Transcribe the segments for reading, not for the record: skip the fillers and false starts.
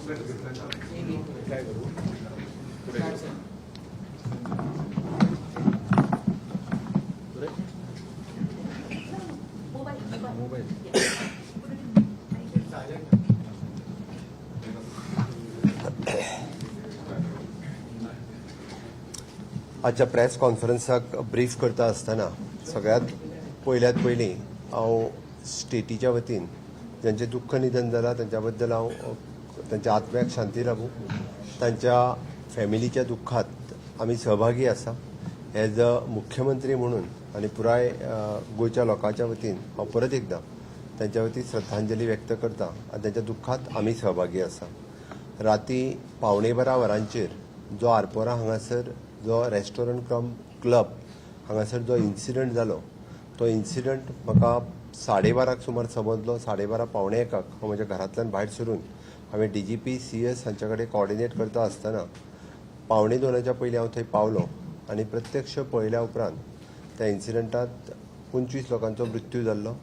काय करू? मोबाईल. आजच्या प्रेस कॉन्फरन्साक ब्रीफ करता आसतना सगळ्यात पयल्यात पयलीं हांव स्टेटीच्या वतीन ज्यांचें दुख्ख निधन जालां तांच्या बद्दल हांव तांच्या आत्म्याक शांती लाबूं, तांच्या फॅमिलीच्या दुख्खात आमी सहभागी आसा. एज अ मुख्यमंत्री म्हणून आनी पुराय गोंयच्या लोकांच्या वतीन हांव परत एकदां तांच्या वतीन श्रद्धांजली व्यक्त करता आनी तांच्या दुख्खात आमी सहभागी आसा. राती 11:45 वरांचेर जो आरपोरा हांगासर जो रेस्टॉरंट कम क्लब हांगासर जो इन्सिडंट जालो तो इन्सिडंट म्हाका 12:30 सुमार समजलो. 12:30 12:45 हांव म्हज्या घरांतल्यान भायर सरून हांवें DGP CS हांच्या कडेन कॉर्डिनेट करता आसतना 1:45 पयलीं हांव थंय पावलो आनी प्रत्यक्ष पळयल्या उपरांत त्या इन्सिडंटात 25 लोकांचो मृत्यू जाल्लो.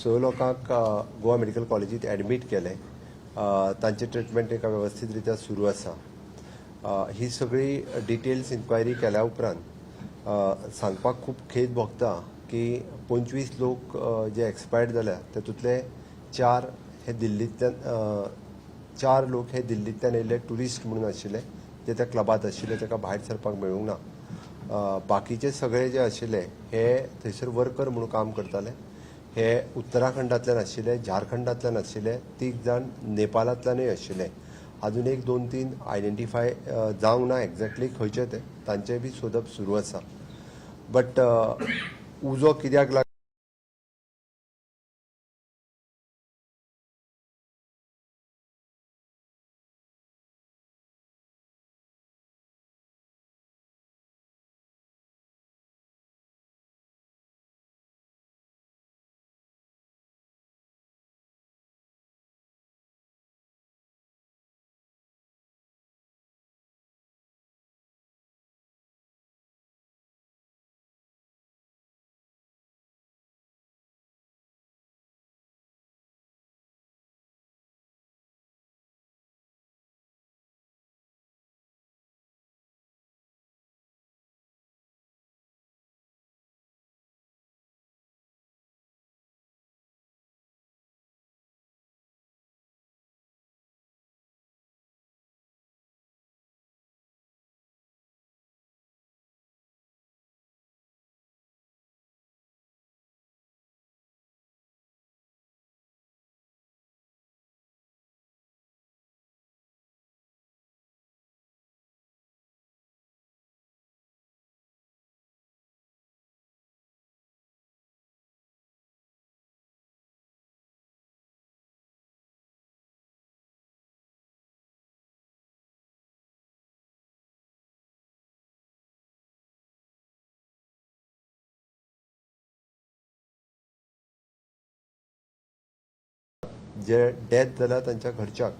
6 लोकांक गोवा मेडिकल कॉलेजीत एडमीट केले. तांचे ट्रिटमेंट एका वेवस्थीत रित्या सुरू आसा. ही सगळी डिटेल्स इन्क्वायरी केल्या उपरांत सांगपाक खूब खेद भोगता की 25 लोक जे एक्सपायर्ड जाल्या तातूंतले 4 हे दिल्लींतल्यान, 4 लोक हे दिल्लींतल्यान येयल्ले ट्युरिस्ट म्हणून आशिल्ले, जे त्या क्लबांत आशिल्ले, ताका भायर सरपाक मेळूंक ना. बाकीचे सगळे जे आशिल्ले हे थंयसर वर्कर म्हणून काम करताले. हे उत्तराखंडांतल्यान आशिल्ले, झारखंडांतल्यान आशिल्ले, 3 जाण नेपालांतल्यानूय आशिल्ले. अजून 1 2 3 आयडेंटिफाय जावंक ना एक्झॅक्टली खंयचे ते, तांचें बी सोदप सुरू आसा. बट उजो कित्याक लागलो जे डेथ जाल्या तांच्या घरच्याक